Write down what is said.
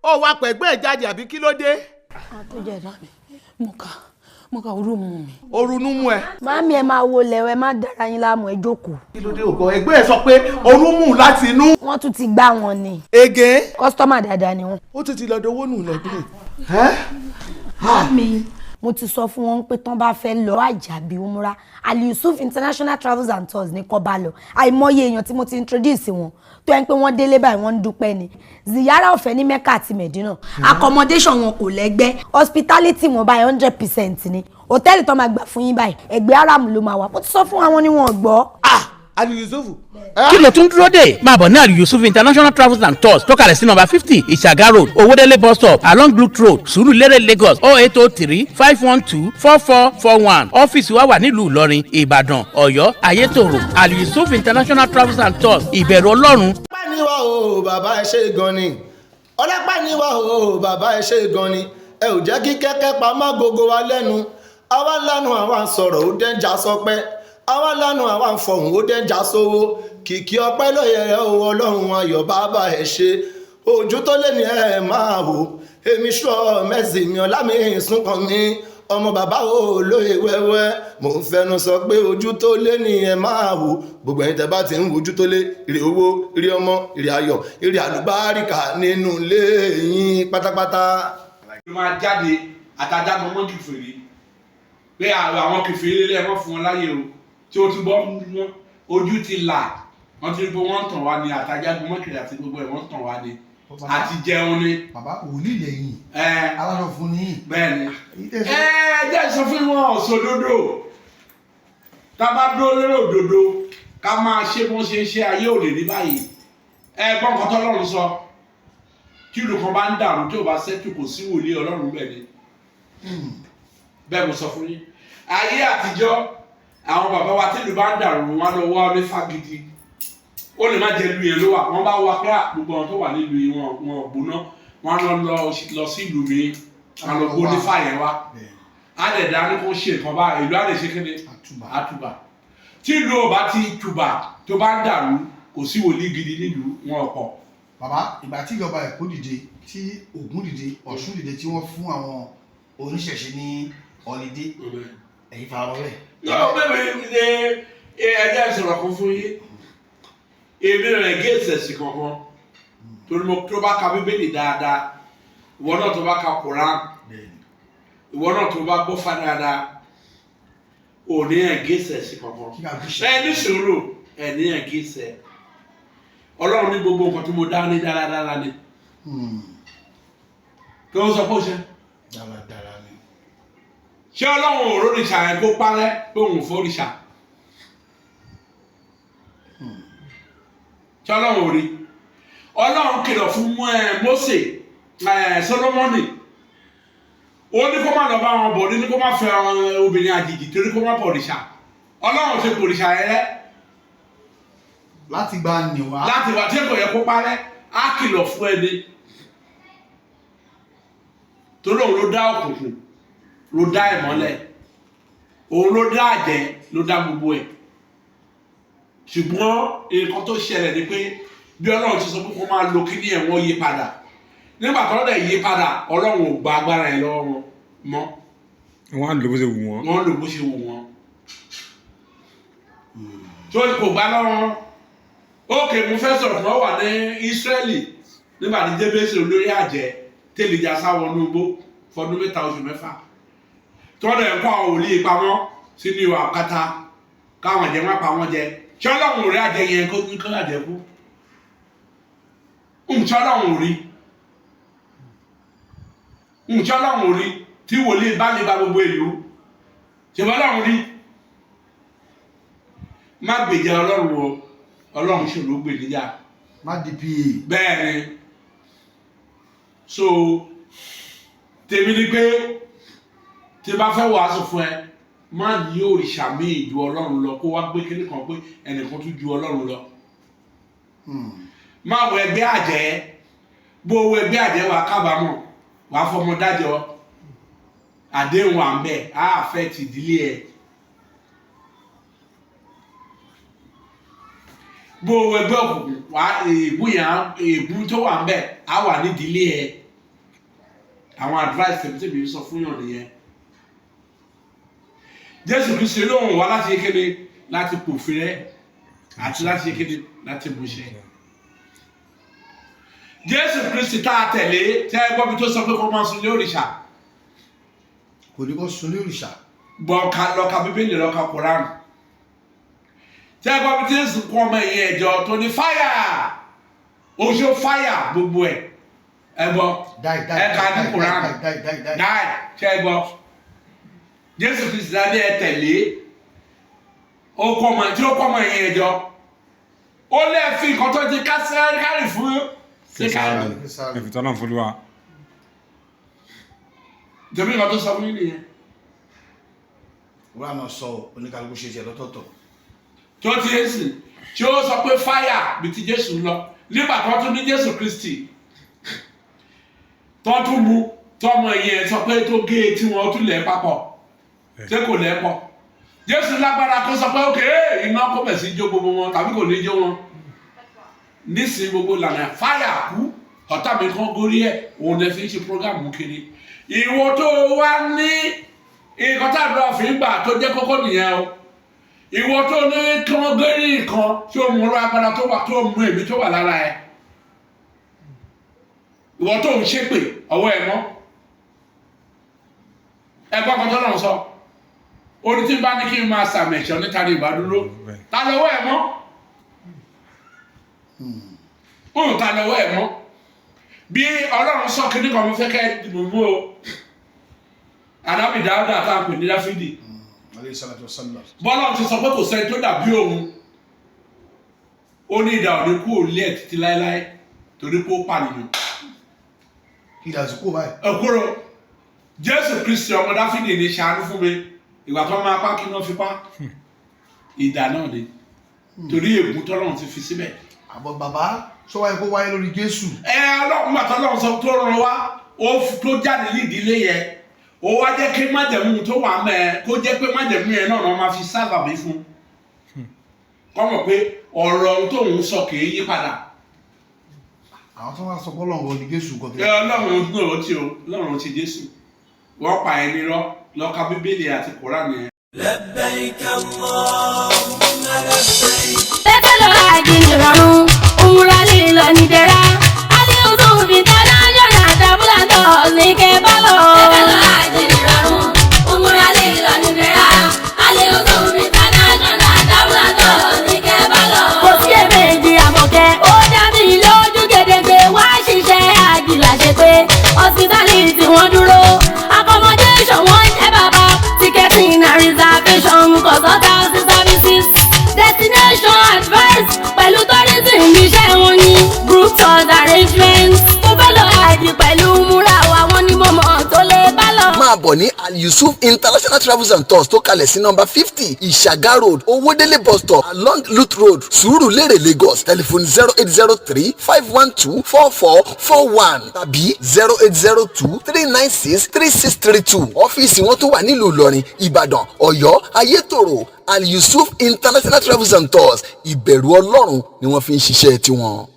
Ó wá pẹ̀gbẹ́ ẹ̀ jáde àbí kí ló dé? Àtúnjẹ náà mi. Mo kà orú mu mi. Orunú mú ẹ. Màámi, ẹ máa wo lẹ̀wẹ̀, má dára yín láàmú, ẹ jókòó. Kí ló dé ògbọ́? Ẹgbẹ́ ẹ sọ pé orú mú láti inú. Wọ́n tún ti gbá wọn ni. Ege. Customer dáadáa ni wọ́n. Ó tún ti lọ dowó nù lọ́dún yìí. Màámi, mo ti sọ fún wọn pé tán bá fẹ́ lọ àjàbí umra, Ali Yusuf International Travels and Tours ní kó bá lọ. Àìmọye èèyàn tí mo ti introduce wọn tó yẹn pé wọ́n délé báyìí, wọ́n ń dúpẹ́ ni. Ziyara ọ̀fẹ́ ní Mecca àti Medina, accommodation wọn kò lẹ́gbẹ́, hospitality wọn báyìí 100% ni. Hòtẹ́ẹ̀lì tó máa gbà fún yín báyìí, ẹgbẹ́ Aram ló máa wà. Mo ti sọ fún àwọn ni wọn gbọ́. Ah, Ali Yusuf. Kí ló tún dúró dè? Máa bọ̀ ní Ali Yusuf International Travels and Tours tó kalẹ̀ sí nọ́mbà 50, Ìṣàgá Road, Owódélé bus stop, along Blue Road, Sùúrùlérè, Lagos, 08035124441. Ọ́fíìsì wa wà nílùú Ìlọrin, Ìbàdàn, Ọ̀yọ́, Ayétòrò. Ali Yusuf International Travels and Tours, ìbẹ̀rù Ọlọ́run. Ọlọ́pàá ni wá o, bàbá, ẹ ṣe gan ni. Ọlọ́pàá ni wá o, bàbá, ẹ ṣe gan ni. Ẹ ò jẹ́ kí kẹ́kẹ́ pamọ́ gbogbo wa lẹ́nu. Àwa lánàá, àwa ń sọ̀rọ̀, ó dẹ́njà sọpẹ́. Àwa lánàá, àwa ń fọ̀hún, ó dẹ́njà sówó. Kìkì ọpẹ́ ló yẹ ẹ o. Ọlọ́run ayọ̀, bàbá, ẹ ṣe. Ojú tó lé ní ẹ máa wò. Èmi sọ mẹ́sì mi, ọ̀làmì ìsúnkàn mi, ọmọ bàbá o lóye wẹ́wẹ́. Mò ń fẹnu sọ pé ojú tó lé ní ẹ máa wò. Gbogbo ẹ̀yin tẹ́ bá ti ń wojú tó lé, ire owó, ire ọmọ, ire ayọ̀, ire àlùbáríkà nínú ilé yín pátápátá. Ló máa jáde àtàjágbọn mọ́ kìfèrè pé àwọn kìfèrè lélẹ̀, ẹ mọ́ fún wọn láyè o. Tí ó ti bọ́ wọn, ojú ti là, wọ́n ti rí pé wọ́n ń tàn wá ní àtàjágbọn mọ́ kìfèrè àti gbogbo ẹ̀, wọ́n ń tàn wá ní àti jẹun ni. Bàbá wòlíì lẹ́yìn. Ẹ. Aláṣọ fún ní. Bẹ́ẹ̀ ni, ẹ jẹ́ sọ fún wọn ọ̀sọ̀dodo. Tá a bá dúró lórí òdodo, ká máa ṣe bọ́n ṣe ń ṣe, ayé ò lè rí báyìí. Ẹ gbọ́ nǹkan tọ́lọ́run sọ: tí ìlú kan bá ń dàrú, tí ò bá sẹ́tù, kò sí wòlíì Ọlọ́run. Bẹ́ẹ̀ ni, bẹ́ẹ̀ mo sọ fún yín. Ayé àtijọ́, àwọn bàbá wa, tí ìlú bá ń dàrú, wọn lọ wá onífá gidi. Ó lè má jẹ ìlú yẹn ló wà. Wọn bá wá pé gbogbo àwọn tó wà nílùú yìí, wọn ò gbóná, wọn lọ lọ sí ìlú mi, wọn lọ gbó onífá yẹn wá. Á lè dá ní kó ṣe nǹkan bá ìlú, á lè ṣe kéde àtùbà. Tí ìlú ò bá ti tùbà, tó bá ń dàrú, kò sí wòlíì gidi nílùú wọn ọ̀pọ̀. Bàbá, ìgbà tí ìjọba Èkó dìde, tí Ògùn dìde, Ọ̀ṣun dìde, tí wọ́n fún àwọn oníṣẹ̀ṣe ní holiday, ẹ̀yin fara mọ́ bẹ́ẹ̀? Yóò bẹ̀rẹ̀ ní ẹjẹ́ ìsọ̀rọ̀ kan fún yín. Èmi rẹ̀ géètì ẹ̀sìn kankan, torí mo tó bá ka Bíbélì dáadáa, ìwọ náà tó bá ka Koran, ìwọ náà tó bá gbọ́ fa dáadáa, ò ní ẹ̀ géètì ẹ̀sìn kankan. Ẹ ní sùúrù, ẹ ní ẹ̀ géètì ẹ̀. Ọlọ́run ní gbogbo nǹkan tí mo dá ní dáradára ni. Kí wọ́n sọ pé ó ṣe dáradára ni. Ṣé Ọlọ́run ò rórìṣà ẹ̀ kó parẹ́ pé òun ò fọ́rìṣà? Ṣé Ọlọ́run ò rí? Ọlọ́run kìlọ̀ fún Mósè, Sólómọ́nì. Ó ní kó má lọ bá wọn bọ̀, ní kó má fẹ́ obìnrin àjèjì, torí kó má bọ̀rìṣà. Ọlọ́run ṣe bọ̀rìṣà rẹ. Láti gba nìwá. Láti wà tí kò yẹ kó parẹ́, á kìlọ̀ fún ẹni torí òun ló dá òkùnkùn, ló dá ìmọ́lẹ̀, òun ló dá àjẹ́, ló dá gbogbo ẹ̀. Ṣùgbọ́n nǹkan tó ṣẹlẹ̀ ni pé bí Ọlọ́run ti sọ pé kó máa lo kíní ẹ̀, wọ́n yí padà. Nígbà tó lọ́dẹ̀ yí padà, Ọlọ́run ò gba agbára ẹ̀ lọ́wọ́ wọn mọ́. Wọ́n á lò bó ṣe wù wọ́n. Wọ́n lò bó ṣe wù wọ́n, tó kò gbá lọ́wọ́ wọn. Ókè, mo fẹ́ sọ̀rọ̀ kan. Wà ní Ísírẹ́lì nígbà tí Jébésì olórí àjẹ́ tẹ́lẹ̀jà sáwọn inú igbó fọdún 3 oṣù 6, tọ́lẹ̀ ń kọ́ àwọn wòlíì pamọ́ sínú ìwà àkàtà káwọn jẹ má pa wọ́n jẹ. Ṣé Ọlọ́run ò rí àjẹ́ yẹn kó ní kó àjẹ́ kú? Ǹṣẹ́ Ọlọ́run ò rí? Ǹṣẹ́ Ọlọ́run ò rí tí wòlíì bá lè ba gbogbo ìlú? Ṣé Ọlọ́run rí? Má gbèjà Ọlọ́run o. Ọlọ́run ṣòro gbè níjà. Má di pa. Bẹ́ẹ̀ ni. So tèmi ni pé tí bá fẹ́ wàásù fún ẹ, má ní òrìṣà míì ju Ọlọ́run lọ, kó wá gbé kíní kan pé ẹnìkan tún ju Ọlọ́run lọ. Má wọ ẹgbẹ́ àjẹ́. Bó wọ ẹgbẹ́ àjẹ́, wàá kábàámọ̀, wàá fọmọ dájọ́ àdéhùn à ń bẹ̀ á àfẹ́ ti ìdílé ẹ. Bó wọ ẹgbẹ́ òkùnkùn, wàá èébú yẹn, èébú tó wà ń bẹ̀ á wà nídìílé ẹ. Àwọn advice tèmi tèmi sọ fún yàn nìyẹn. Jésù Kristi lóhùn wá láti kéde, láti pòfin rẹ àti láti kéde, láti múṣẹ. Jésù Kristi tá a tẹ̀lé, tẹ́ ẹ gbọ́ mi, tó sọ pé kó máa sun ní òrìṣà? Kò ní kó sun ní òrìṣà. Gbọ́, ka lọ́ka Bíbélì, lọ́ka Koran. Tẹ́ ẹ gbọ́ mi tí Jésù kọ́ ọmọ ẹ̀yìn ẹ̀jọ̀ tó ní fáyà, oṣó fáyà, gbogbo ẹ̀ ẹ gbọ́. Dáì dáì. Ẹ ka ní dáì. Koran. Dáì dáì dáì dáì. Dáì. Tẹ́ ẹ gbọ́, Jésù Kristi dáadé ẹ tẹ̀lé, ó kọ́ ọmọ tí ó kọ́ ọmọ ẹ̀yìn ẹ̀jọ̀, ó lẹ́ẹ̀fi nǹkan tó ti kásárì fún Késárì. Ẹ̀fìtọ́ náà fọlúwa. Tẹ̀mí nǹkan tó sọ fún yín nìyẹn. Wọ́n á máa sọ oníkálukú ṣe tiẹ̀ lọ́tọ̀ọ̀tọ̀. Tó ti Jésù tí ó sọ pé fáyà bí ti Jésù lọ, nígbà tó tún ní Jésù Kristi tó tún mu tọmọ yẹn sọ pé tó gé etí wọn, ó tún lẹ̀ papọ̀, ṣé kò lẹ̀ pọ̀? Jésù lágbára kó sọ pé ókè iná kó bẹ̀ sí jó gbogbo wọn, tàbí kò ní jó wọn nísìnyí. Gbogbo lànà fáyà kú, ọ̀tá mi kan gorí ẹ̀, òun lè fi ń ṣe program kiri. Ìwọ tó wá ní nǹkan tá àdúrà fi ń gbà tó jẹ́ kókó nìyẹn o. Ìwọ tó ní kí wọ́n gbérí nǹkan tí ó mú ọlọ́ agbára tó wà, tó mú èmi tó wà lára ẹ, ìwọ tó ń ṣépè, ọwọ́ ẹ mọ́. Ẹ gbọ́ kan tó lọ́n sọ, orí tí n bá ní kí n máa sàmì ẹ̀ṣọ́ níta ní ìbádúró, ta lọ́wọ́ ẹ mọ́ òun, ta lọ́wọ́ ẹ mọ́. Bí Ọlọ́run sọ kíní kan, mo fẹ́ kẹ́ ẹ dìbò mú o. Ànábì Dáúdà tá a pè ní Dáfídì, Alayhi salatu wassalam. Bọ́lá ti sọ pé kò sẹ́ni tó dàbí òun. Ó ní ìdá òní kú òlé ẹ̀ títí láéláé torí pé ó pànìyàn. Ìdá ti kú báyìí. Ẹ̀kúrò Jésù Kristi ọmọ Dáfídì ní ṣàánú fún mi. Ìgbà tó máa pa, kí wọ́n fi pa ìdá náà ni, torí ègún tọ́lọ́run ti fi síbẹ̀. Àbọ̀ bàbá sọ wáyé kó wáyé lórí Jésù. Ẹ Ọlọ́run gbà tọ́lọ́run sọ tó rán wa, ó tó jáde ní ìdílé yẹn, ó wá jẹ́ kí májẹ̀mú tó wà mẹ́ ẹ, kó jẹ́ pé májẹ̀mú yẹn náà wọ́n máa fi sábàbí fún kọ́ mọ̀ pé ọ̀rọ̀ ohun tóun sọ kì í yí padà. Àwọn tó wá sọ pé Ọlọ́run ní Jésù nǹkan Ẹ Ọlọ́run náà ó ti o, Ọlọ́run ti Jésù, wọ́n pa ẹni rọ́. Lọ́ka Bíbélì àti Kùránì yẹn. Tẹ́tẹ́ lọ àjì nìrọ̀rùn, òmùra lílọ nìdẹ̀ra. Al-Yusuf International Travel and Tours ní kẹ́ bá lọ. Tẹ́tẹ́ lọ àjì nìrọ̀rùn, òmùra lílọ nìdẹ̀ra. Al-Yusuf International Travel and Tours ní kẹ́ bá lọ. Kò sí èméjì àmọ̀kẹ́, ó dá mi lójú gedegbe, wá ṣiṣẹ́ àjìlá ṣe pé hospitality wọ́n dúró. Accommodation wọ́n jẹ́ bàbá, ticketing and reservation, consultancy services, destination advice pẹ̀lú tourism, iṣẹ́ wọn ni group tours arrangements. Mo fẹ́ lọ àjì pẹ̀lú múra wa, wọn ni mo mọ̀ tó lè bá lọ. Máa bọ̀ ní Al Yusuf International Travels and Tours tó kalẹ̀ sí nọ́mbà 50, Ìṣàgá Road, Owódélé bus stop, along Lut Road, Sùúrùlérè, Lagos. Telephone 08035124441 tàbí 08023963632. Ọ́fíìsì wọn tó wà nílùú Ìlọrin, Ìbàdàn, Ọ̀yọ́, Ayétòrò. Al Yusuf International Travels and Tours, ìbẹ̀rù Ọlọ́run ni wọ́n fi ń ṣiṣẹ́ tiwọn.